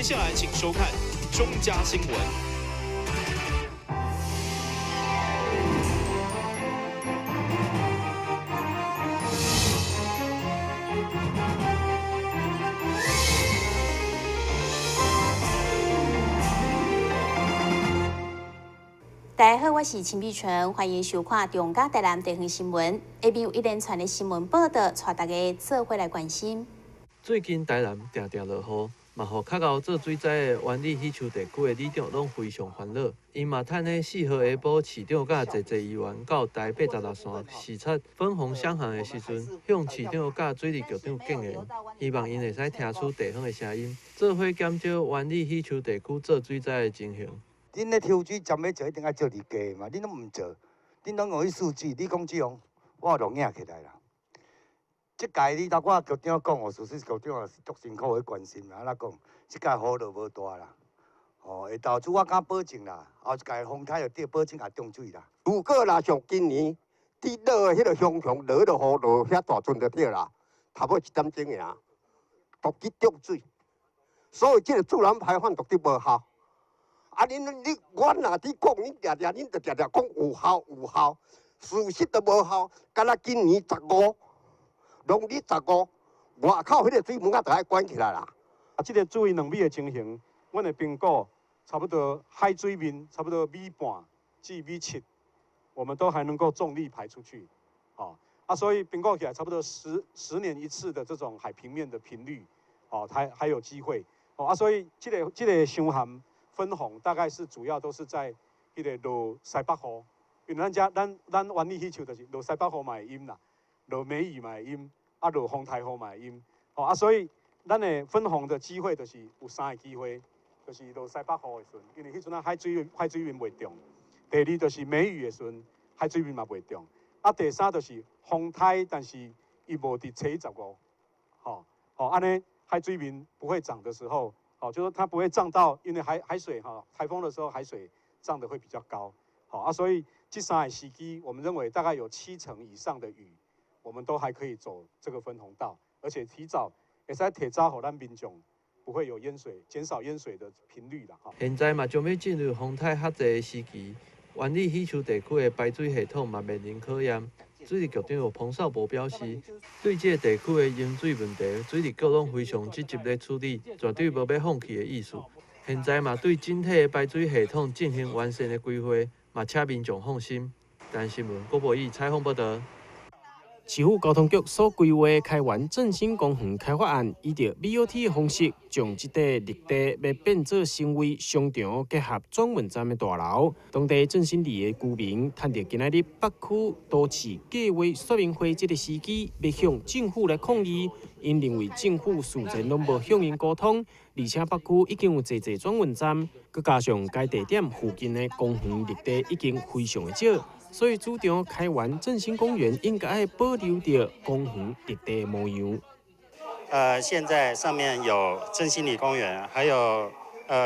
接下來請收看中嘉新聞。大家好，我是陳美純，歡迎收看中嘉台南地方新聞。下面有一連串的新聞報道，帶大家做伙來關心。最近台南定定落雨，嘛予較𠢕做水災的灣里許樹地區的里長攏非常煩惱。𪜶嘛趁咧4號下晡，市長佮濟濟議員到台86線視察分洪雙航的時陣，向市長佮水利局長建言，希望𪜶會使聽取地方的聲音，做伙減少灣里許樹地區做水災的情形。恁咧抽水站欲做，一定愛做佇低嘛，恁攏毋做，恁攏用去數據，你講這樣，我就硬起來啦。這屆你頭我局長講哦，事實局長也是足辛苦去關心啦，按怎講？這屆雨落無大啦，吼，下晝主我敢保證啦，後一屆風颱就對保證也漲水啦。如果若像今年佇落的彼個鄉鄉落彼個雨落遐大陣就對啦，差不多一點鐘爾，都去漲水，所以這個自然排放絕對無效。啊！恁你我若佇講，恁定定恁就定定講有效有效，事實都無效。敢若今年十五，農曆十五，外口彼個水門仔就愛關起來啦。啊，這個注意2米的情形，阮的評估差不多海水面差不多1.5米至1.7米，我們都還能夠重力排出去。哦，啊，所以評估起來差不多十年一次的這種海平面的頻率，哦，還有機會。哦，啊，所以這個傷寒分洪大概是主要都是在彼個落西北雨，因為咱遮咱咱灣里許樹就是落西北雨嘛會淹啦，落梅雨嘛會淹，啊落風颱雨嘛會淹，吼啊所以咱的分洪的機會就是有三個機會，就是落西北雨的時陣，因為彼陣啊海水面袂漲；第二就是梅雨的時陣，海水面嘛袂漲；啊第三就是風颱，但是伊無佇初十五，吼吼按呢海水面不會漲的時候。哦，就是它不會漲到，因為海水哈，颱風的時候海水漲得會比較高，好啊，所以這三個時機，我們認為大概有70%以上的雨，我們都還可以走這個分洪道，而且提早會使提早予咱民眾不會有淹水，減少淹水的頻率啦。哈。現在嘛，將欲進入風颱較濟的時期，灣里許樹地區的排水系統嘛面臨考驗。水利局長彭少博表示，對這個地區的淹水問題，水利局攏非常積極咧處理，絕對無欲放棄的意思。現在嘛，對整體的排水系統進行完善的規劃，嘛請民眾放心。台南新聞郭博義採訪報導。市府交通局所規劃開源振興公園開發案，依著 BOT 的方式，將這塊綠地欲變做成為商場結合轉運站的大樓。當地振興里的居民，趁著今仔日北區都市計劃說明會這个時機，欲向政府來抗議。𪜶認為政府事前攏無向𪜶溝通，而且北區已經有濟濟轉運站，閣加上該地點附近的公園綠地已經非常的少。所以主張開源振興公園應該愛保留著公園綠地模樣。現在上面有振興里公園，還有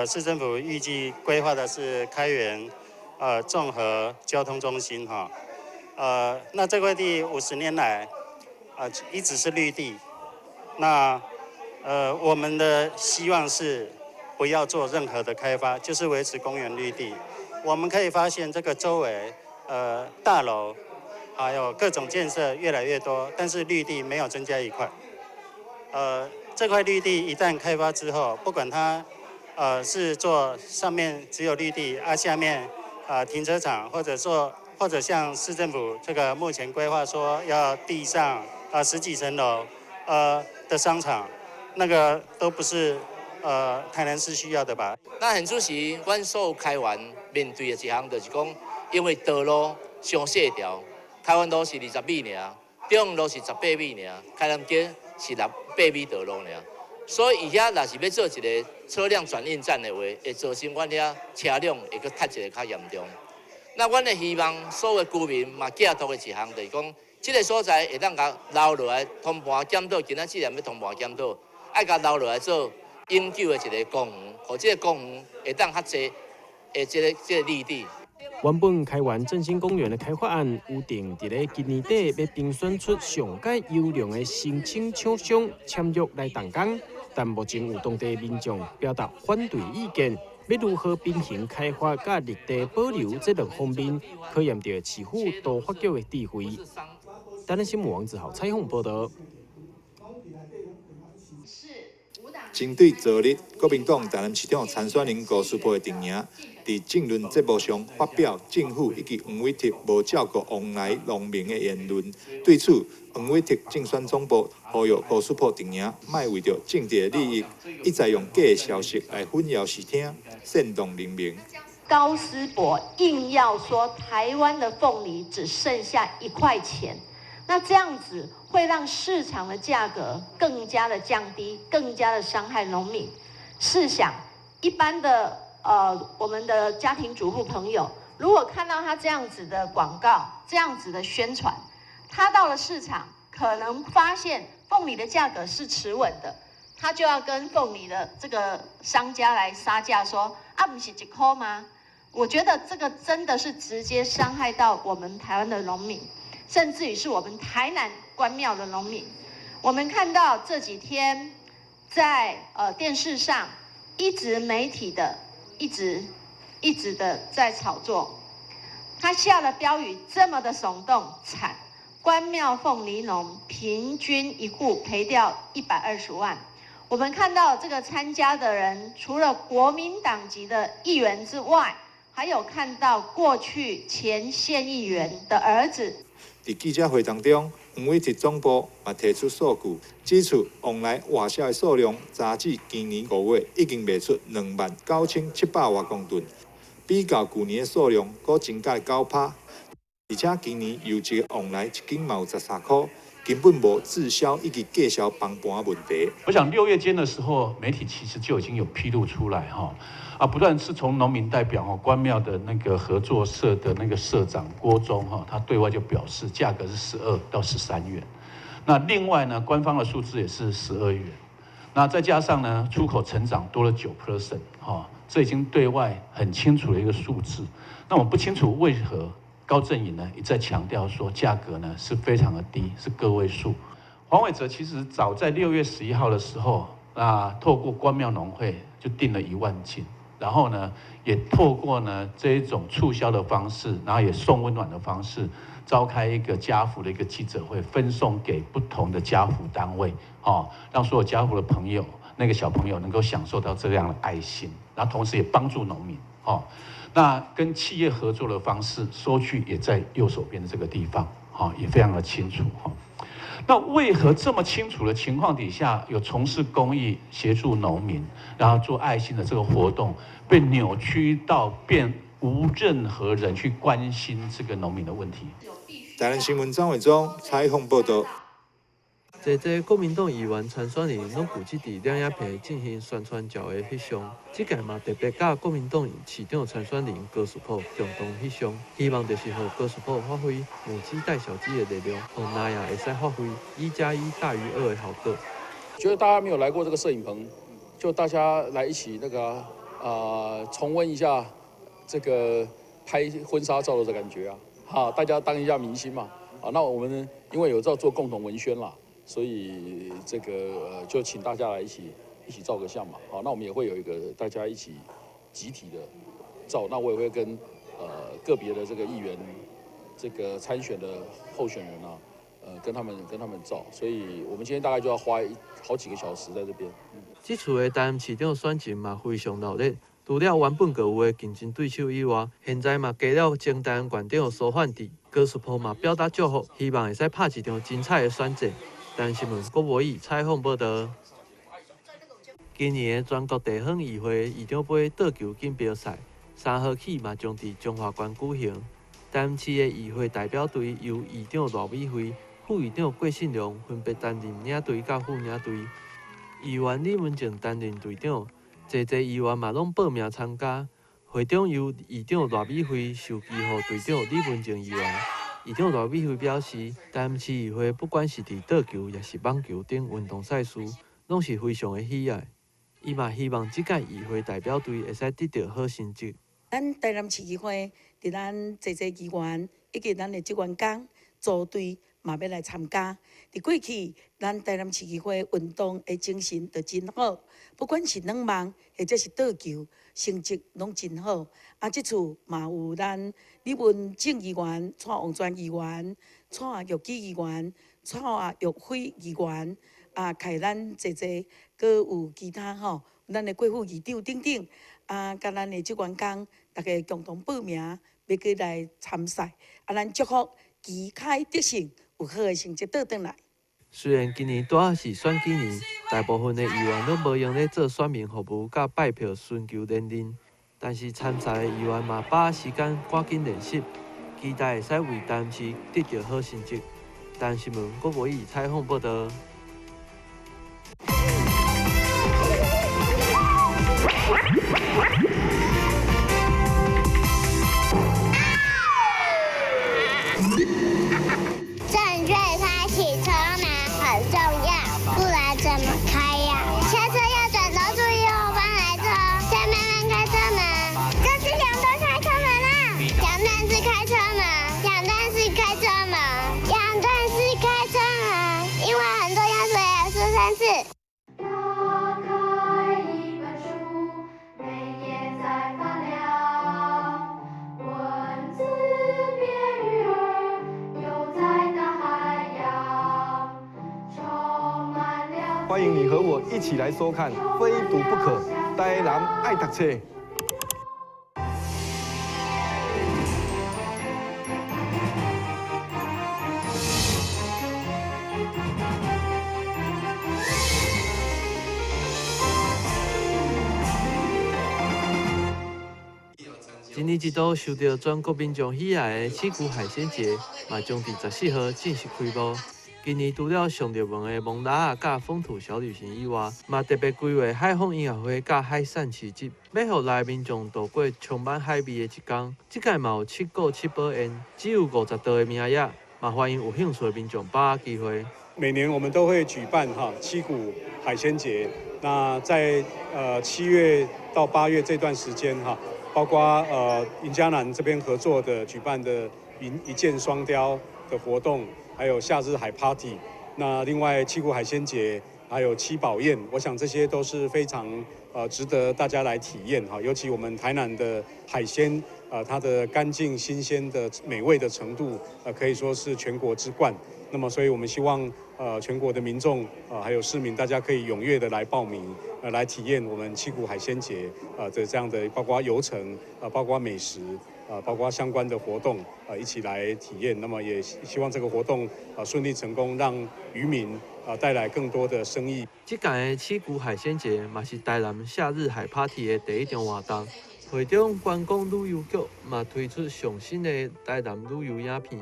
市政府預計規劃的是開源綜合交通中心哈。那這塊地50年來，一直是綠地。那我們的希望是不要做任何的開發，就是維持公園綠地。我們可以發現這個周圍。大樓還有各種建設越來越多，但是綠地沒有增加一塊。這塊綠地一旦開發之後，不管它是做上面只有綠地，啊下面停車場，或者做或者像市政府這個目前規劃說要地上十幾層樓的商場，那個都不是台南市需要的吧？那現此時，阮所有開源面對的一項就是講。因為道路傷細條，開源路是20米爾，中路是18米爾，開南街是6、8米道路爾，所以伊遐若是欲做一个車輛轉運站的話，會造成阮遐車輛會閣塞一个較嚴重。那阮會希望所有居民嘛寄託的一項，就是講，這个所在會當共留落來通盤檢討，今仔既然欲通盤檢討，愛共留落來做永久的一個公園，予這个公園會當較濟的這个綠地。原本開源振興公園的開發案有定佇咧今年底欲評選出上蓋優良的申請廠商簽約來動工，但目前有當地民眾表達反對意見，欲如何平衡開發佮綠地保留這兩方面，考驗著市府都發局的智慧。台南新聞王子豪採訪報道。針對昨日國民黨台南市長參選人高思博的陣營，佇政論節目上發表政府以及黃偉哲無照顧往來農民的言論，對此黃偉哲競選總部呼籲高思博陣營莫為著政治的利益，一再用假的消息來混淆視聽，煽動人民。高思博硬要說台灣的鳳梨只剩下1塊錢。那這樣子會讓市場的價格更加的降低，更加的傷害農民。試想，一般的我們的家庭主婦朋友，如果看到他這樣子的廣告，這樣子的宣傳，他到了市場，可能發現鳳梨的價格是持穩的，他就要跟鳳梨的這個商家來殺價，說啊，毋是1箍嗎？我覺得這個真的是直接傷害到我們台灣的農民。甚至於是我們台南關廟的農民，我們看到這幾天在電視上一直媒體的一直一直的在炒作，他下的標語這麼的聳動，慘！關廟鳳梨農平均一戶賠掉120萬。我們看到這個參加的人，除了國民黨籍的議員之外，還有看到過去前縣議員的兒子。佇記者會當中，黃偉哲總部嘛提出數據，指出往來外銷的數量，截至今年5月已經賣出29,700外公噸，比較舊年的數量，閣增加9%。而且今年柚子往來一斤嘛有13箍，根本無滯銷以及價銷崩盤問題。我想6月間的時候，媒體其實就已經有披露出來哈。啊，不斷是從農民代表哈，關廟的那個合作社的那個社長郭忠哈，他對外就表示價格是12到13元。那另外呢，官方的數字也是12元。那再加上呢，出口成長多了9% 哈，這已經對外很清楚的一個數字。那我不清楚為何高陣營呢一再強調說價格呢是非常的低，是個位數。黃偉哲其實早在6月11號的時候，那透過關廟農會就訂了1萬斤。然後呢，也透過呢這一種促銷的方式，然後也送溫暖的方式，召開一個家福的一個記者會，分送給不同的家福單位，哦，讓所有家福的朋友，那個小朋友能夠享受到這樣的愛心，然後同時也幫助農民，哦，那跟企業合作的方式，收據也在右手邊的這個地方，哦，也非常的清楚，哈。那為何這麼清楚的情況底下，有從事公益、協助農民，然後做愛心的這個活動，被扭曲到變無任何人去關心這個農民的問題？台南新聞張偉忠採訪報道。濟濟國民黨議員參選人攏負責佇攝影棚進行宣傳照的翕相，這屆嘛特別佮國民黨市長參選人高思博共同翕相，希望就是予高思博發揮母雞帶小雞的力量，予那樣會使發揮1加1大於2的效果。覺得大家沒有來過這個攝影棚，就大家來一起那個重溫一下這個拍婚紗照的感覺啊！哈，大家當一下明星嘛！啊，那我們因為有在做共同文宣啦。所以這個就請大家來一起照個相嘛，好，那我們也會有一個大家一起集體的照，那我也會跟個別的這個議員，這個參選的候選人啊，跟他們照，所以我們今天大概就要花好幾個小時在這邊。這次的台南市長選情嘛非常熱烈，除了原本就有的競爭對手以外，現在嘛加了前台南縣長蘇煥智、高思博嘛表達祝福，希望會使拍一場精彩的選戰。台南新聞郭博義採訪報道。今年的全國地方議會議長盃桌球錦標賽3號起嘛將佇彰化縣舉行。台南市的議會代表隊由議長賴美惠、副議長郭信良分別擔任領隊佮副領隊，議員李文靜擔任隊長，濟濟議員嘛攏報名參加。會長由議長賴美惠授旗予隊長李文靜議員。議長賴美惠表示，台南市議會不管是佇桌球抑是網球等運動賽事，攏是非常的喜愛。伊嘛希望這屆議會代表隊會使得著好成績。咱台南市議會佇咱濟濟議員以及咱的職員工組隊嘛欲來參加。佇過去，咱台南市議會運動的精神就真好，不管是軟網或者是桌球，成績攏真好。啊，這次嘛有咱李文正議員、蔡旺全議員、蔡玉基議員、蔡玉輝議員，啊，開咱濟濟，閣有其他吼，咱的郭副議長等等，啊，佮咱的職員工，大家共同報名，欲過來參賽。啊，咱祝福旗開得勝，有好的成績倒轉來。雖然今年拄仔是選舉年，大部分的議員攏無閒咧做選民服務，佮拜票尋求連任，但是參賽的議員嘛把握時間趕緊練習，期待會使為台南市得著好成績。台南新聞郭博義採訪報導。正確開啟車門很重要，不然怎麼開呀？下車要轉頭注意後方來車，再慢慢開車門。這是兩段開車門啦，兩段式開車門，兩段式開車門，兩段式開車門，因為很重要，所以要說三次。打開一本書，每頁在發亮，文字變魚兒，游在大海洋，充滿了。歡迎你和我一起來收看《非讀不可》，台南愛讀冊。一年一度受著全國民眾喜愛的七股海鮮節，嘛將佇14號正式開幕。今年除了上熱門的摸蜊仔佮風土小旅行以外，嘛特別規劃海風音樂會佮海產市集，欲予來民眾度過充滿海味的一天。這屆嘛有七股七寶宴，只有50桌的名額，嘛歡迎有興趣的民眾把握機會。每年我們都會舉辦哈七股海鮮節，那在7月到8月這段時間哈。包括雲嘉南這邊合作的舉辦的一箭雙雕的活動，還有夏日海 party，那另外七股海鮮節，還有七寶宴，我想這些都是非常值得大家來體驗哈。尤其我們台南的海鮮，它的乾淨、新鮮的美味的程度，可以說是全國之冠。那麼，所以我們希望全國的民眾還有市民，大家可以踴躍的來報名，來體驗我們七股海鮮節的這樣的，包括遊程，包括美食，包括相關的活動，一起來體驗。那麼也希望這個活動順利成功，讓漁民帶來更多的生意。這屆的七股海鮮節嘛是台南夏日海 party 的第一場活動，會中觀光旅遊局嘛推出上新的台南旅遊影片。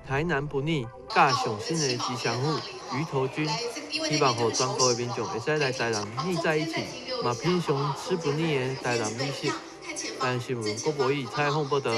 台南不膩，佮上新的吉祥物魚頭君，希望予全國的民眾會使來台南膩在一起，嘛品嚐吃不膩的台南美食。台南新聞郭博義採訪報導。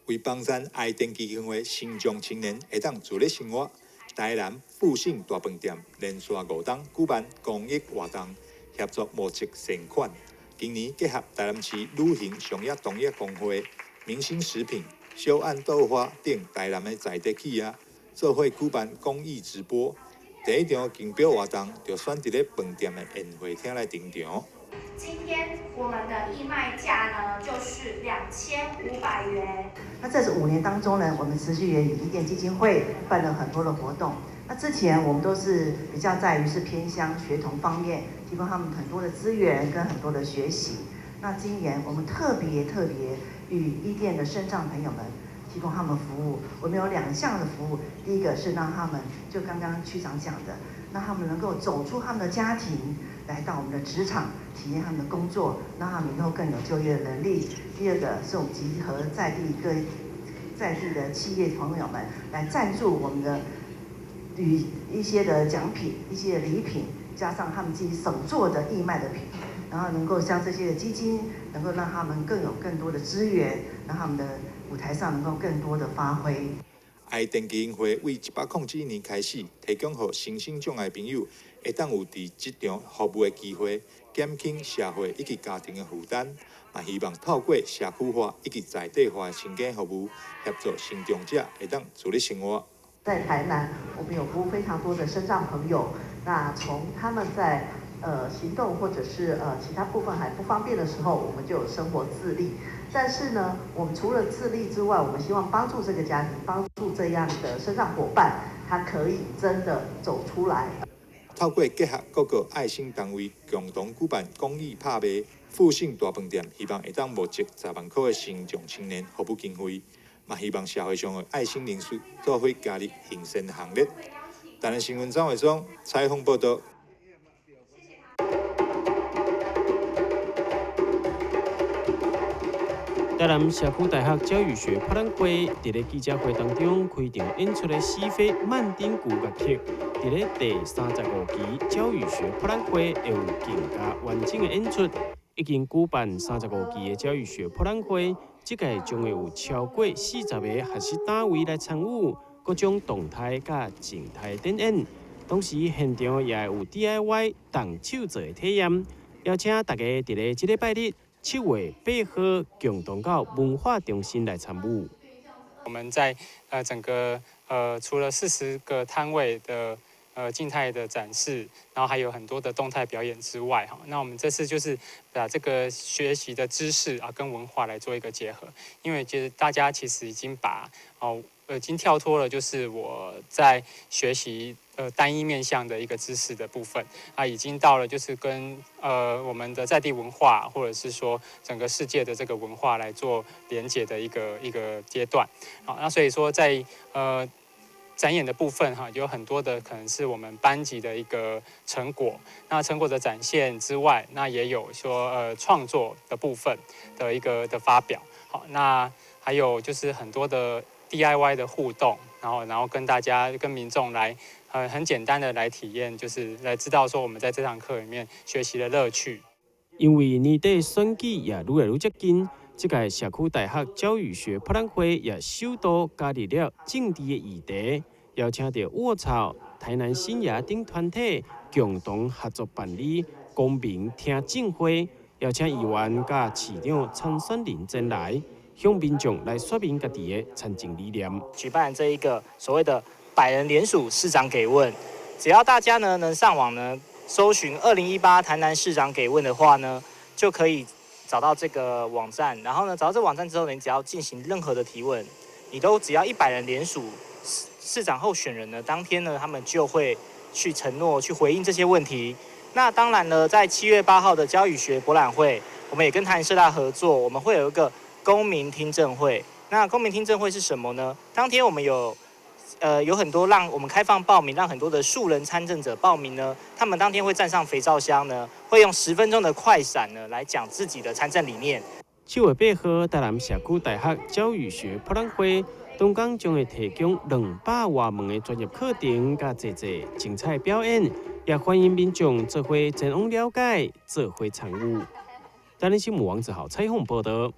為幫贊愛電基金會身障青年會當自咧生活，台南富盛大飯店連續5冬舉辦公益活動，協助募集善款。今年結合台南市旅行商業同業公會、明星食品、小岸豆花等台南的在地企業，做伙舉辦公益直播。第一場競標活動就選佇咧飯店的宴會廳來登場。今天我們的義賣價呢，就是2500元。那這5年當中呢，我們持續也與伊甸基金會辦了很多的活動。那之前我們都是比較在於是偏鄉學童方面，提供他們很多的資源跟很多的學習。那今年我們特別與伊甸的身障朋友們提供他們服務。我們有2項的服務，第一個是讓他們就剛剛區長講的，讓他們能夠走出他們的家庭，來到我們的職場體驗他們的工作，讓他們以後更有就業能力。第二個是我們集合在地各在地的企業朋友們來贊助我們的與一些的獎品、一些禮品，加上他們自己手做的義賣的品，然後能夠將這些基金能夠讓他們更有更多的資源，讓他們的舞台上能夠更多的發揮。愛電基金會為107年開始，提供予身心障礙朋友會當有佇職場服務的機會，減輕社會以及家庭的負擔。嘛，希望透過社區化以及在地化的薪金服務，協助身障者會當自立生活。在台南，我們有服務非常多的身障朋友。那從他們在行動或者是其他部分還不方便的時候，我們就有生活自立。但是呢，我們除了自立之外，我們希望幫助這個家庭，幫助這樣的身障夥伴，他可以真的走出來。透過結合各個愛心單位共同舉辦公益拍賣、復興大飯店，希望會當募集10萬塊的身障青年服務經費，嘛希望社會上的愛心人士做伙加入行善行列。台南新聞張偉忠採訪報道。台南社區大學教育學博覽會，佇咧記者會當中開場演出的西非曼丁古樂曲，佇咧第35期教育學博覽會會有更加完整的演出。已經舉辦35期的教育學博覽會，這屆將會有超過40個學習單位來參與，各種動態佮靜態展演。同時，現場也會有 DIY 動手做的體驗，邀請大家佇咧這禮拜日7月8號，共同到文化中心來參與。我們在整個除了40個攤位的靜態的展示，然後還有很多的動態表演之外，哈，那我們這次就是把這個學習的知識啊跟文化來做一個結合，因為其實大家其實已經把已經跳脫了，就是我在學習單一面向的一個知識的部分啊，已經到了就是跟我們的在地文化，或者是說整個世界的這個文化來做連結的一個階段。好，那所以說在展演的部分哈，有很多的可能是我們班級的一個成果。那成果的展現之外，那也有說創作的部分的一個的發表。好，那還有就是很多的 DIY 的互動，然後跟大家跟民眾來很簡單的來體驗，就是來知道說我們在這堂課裡面學習的樂趣。因為年底選舉也愈來愈接近，這屆社區大學教育學博覽會也首度加入了政治的議題，邀請到沃草、台南新芽等團體共同合作辦理公民聽證會，邀請議員佮市長參選人前來，向民眾來說明家己的參政理念。舉辦這一個所謂的百人聯署市長給問，只要大家呢能上網呢搜尋2018台南市長給問的話呢，就可以找到這個網站。然後呢，找到這個網站之後呢，你只要進行任何的提問，你都只要100人聯署市長候選人呢，當天呢他們就會去承諾去回應這些問題。那當然呢，在7月8號的教育學博覽會，我們也跟台南社大合作，我們會有一個公民聽證會。那公民聽證會是什麼呢？當天我們有很多讓我們開放報名，讓很多的素人參政者報名呢。他們當天會站上肥皂箱呢，會用10分鐘的快閃呢來講自己的參政理念。7月8號，台南社區大學教育學博覽會，當天將會提供200外門的專業課程，佮濟濟精彩表演，也歡迎民眾做伙前往了解，做伙參與。台南新聞王子豪採訪報道。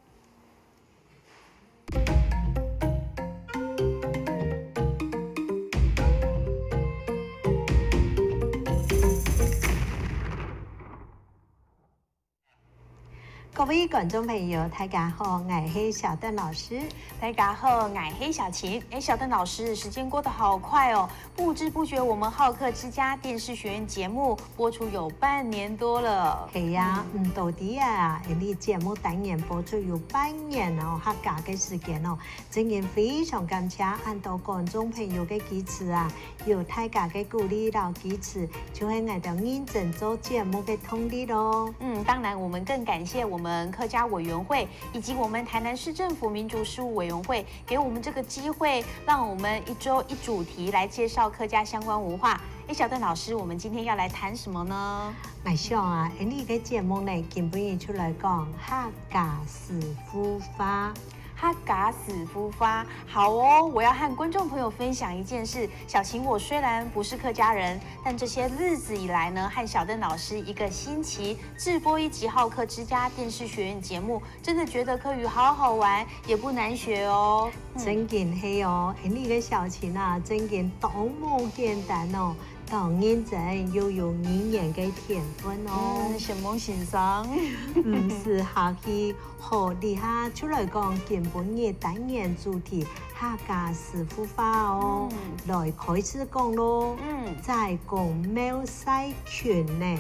各位觀眾朋友，大家好，𠊎係小鄧老師。大家好，𠊎係小琴。哎，小鄧老師，時間過得好快哦，不知不覺，我們好客之家電視學院節目播出有半年多了。係啊，毋到底啊，你節目單元播出有半年哦，客家嘅時間哦，真係非常感謝按到觀眾朋友的支持啊，有大家的鼓勵到支持，就係𠊎哋認真做節目的動力咯。嗯，當然，我們更感謝我們客家委員會以及我們台南市政府民族事務委員會給我們這個機會，讓我們一周一主題來介紹客家相關文化。哎，小鄧老師，我們今天要來談什麼呢？𠊎想啊，你個節目呢，今晡日出來講客家師傅話。客家師傅話，好哦！我要和觀眾朋友分享一件事。小琴，我雖然不是客家人，但這些日子以來呢，和小鄧老師一個星期製播一集《好客之家》電視學院節目，真的覺得客語好好玩，也不難學哦。真嘅係哦，你個小琴啊，真嘅多麼簡單哦。當認真又有語言的天分哦。承蒙欣賞。毋使客氣，好，底下出來講今晡日單元主題客家師傅話哦，來開始講囉。在公廟曬裙呢？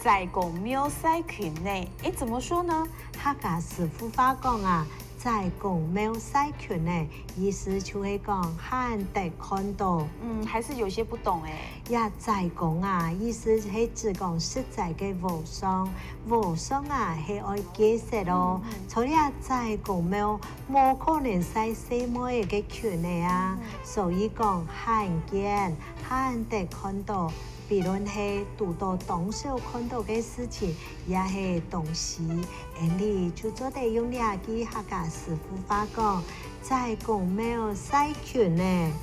在公廟曬裙呢？哎，怎麼說呢？客家師傅話講啊，在公廟曬裙呢，意思就係講罕得看到。嗯，還是有些不懂哎。也在公啊，意思係指講實在的和尚，和尚啊係愛解釋咯。所以啊，在公廟無可能曬細妹的裙的啊，所以講罕見，罕得看到。比如係拄到當時看到的事情，也係東西，你就做得用兩句客家師傅話講，在公廟曬裙呢，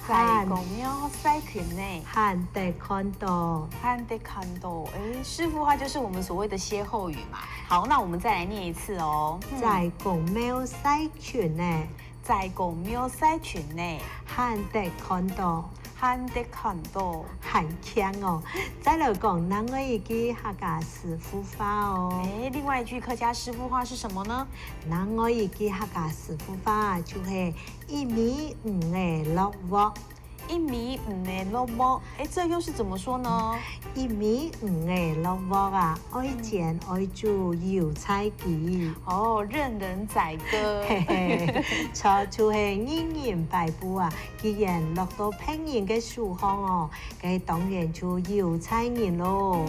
在公廟曬裙呢，罕得看到，罕得看到，哎，師傅話就是我們所謂的歇後語嘛。好，那我們再來念一次哦。在公廟曬裙呢，在公廟曬裙呢，罕得看到。罕得看到，很強哦！再來講，另外一句客家師傅話哦。哎，另外一句客家師傅話是什麼呢？另外一句客家師傅話就是一米五的落鑊。 1米5的落鑊，哎，這又是怎麼說呢？ 1米5的落鑊啊，愛煎愛煮油菜雞。哦，任人宰割。嘿嘿，錯就是任人擺佈啊。既然落到別人的手上哦，佢當然就油菜人咯。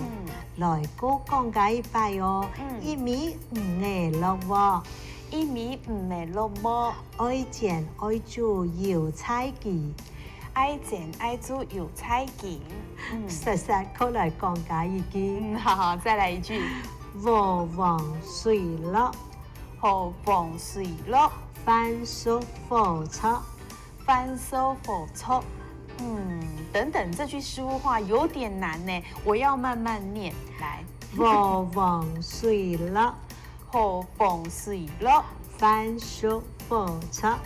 來，閣講解一擺哦，一米五的落鑊。 1米5的落鑊，愛煎愛煮油菜雞。愛煎愛煮油菜雞。實實閣來講解一句。嗯，好好，再來一句。禾黃水落，禾黃水落，番薯火炒，番薯火炒。嗯，等等，這句師傅話有點難呢，我要慢慢念。來，禾黃水落，禾黃水落，番薯火炒。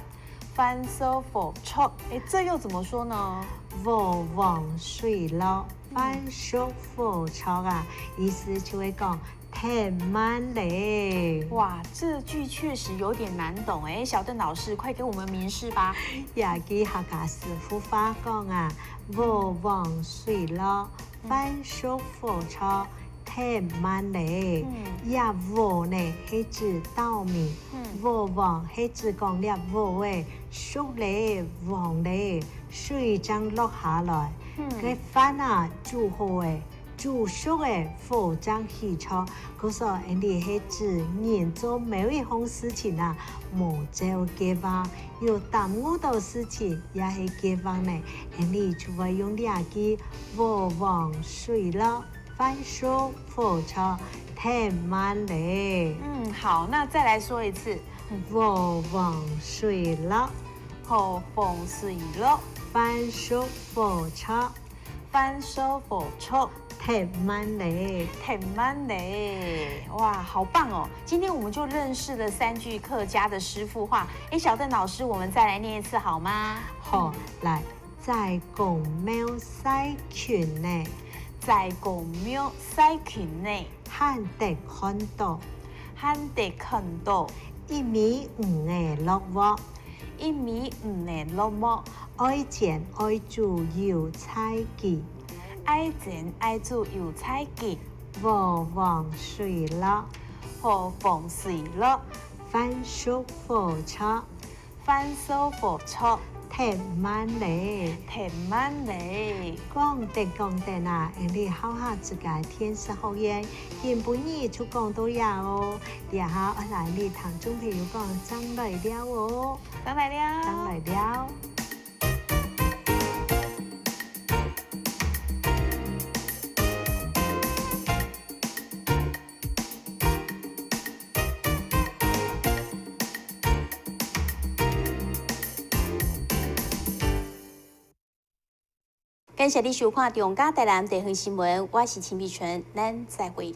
番薯火炒，哎，這又怎麼說呢？禾黃水落，番薯火炒啊，意思就會講太慢嘞。哇，這句確實有點難懂哎，小鄧老師，快給我們明示吧。也句客家師傅話講啊，禾黃水落，番薯火炒。太慢嘞，也禾呢係指稻米，禾黃係指講了禾的熟嘞黃嘞，水將落下來，個飯啊煮好的，煮熟的火將起炒，可說𪜶哋係指人做某一項事情啊，無照計劃，有耽誤到事情，也係計劃呢，𪜶哋就會用兩句禾黃水落。番薯火炒太慢嘞。嗯，好，那再來說一次。禾黃水落，禾黃水落，番薯火炒，番薯火炒，太慢嘞，太慢嘞。哇，好棒哦！今天我們就認識了三句客家的師傅話。哎，小鄧老師，我們再來念一次好嗎？好，來，在公廟曬裙呢。在公廟曬裙呢，罕得看到，罕得看到，1米5的落鑊， 1米5的落鑊，愛煎愛煮油菜雞，愛煎愛煮油菜雞，禾黃水落，禾黃水落，番薯火炒，番薯火炒。太慢嘞，太慢嘞！講得講得啊，你好好自家天時好緣，今晡日就講到遐哦。下下我來你聽眾朋友講，張來了哦，張來了，張來了。感謝你收看《中嘉台南地方新聞》，我是秦碧純，咱再會。